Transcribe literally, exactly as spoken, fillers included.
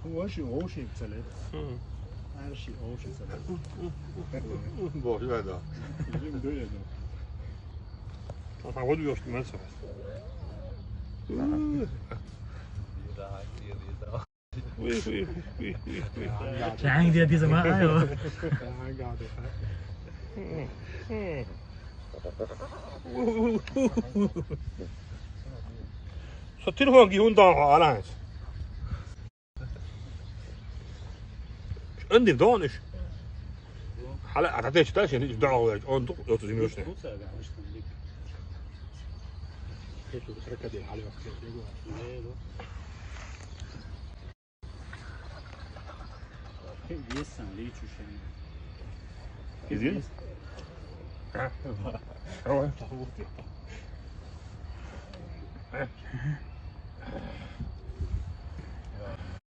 Oši, oši celet. Arši, oši celet. Bože, da. Živim dulje, no. A pa vodu još ti mesa. Ui, ui, ui, ui, ui. Čang dia di sama ayo. Sa telefoon ki hunda alas. Andim donish. Hala ata te chita shen hiç da'wa yok. On tuk otuz yirmi üç ne? Jesam li čušen. Izvini. Ha? Evo.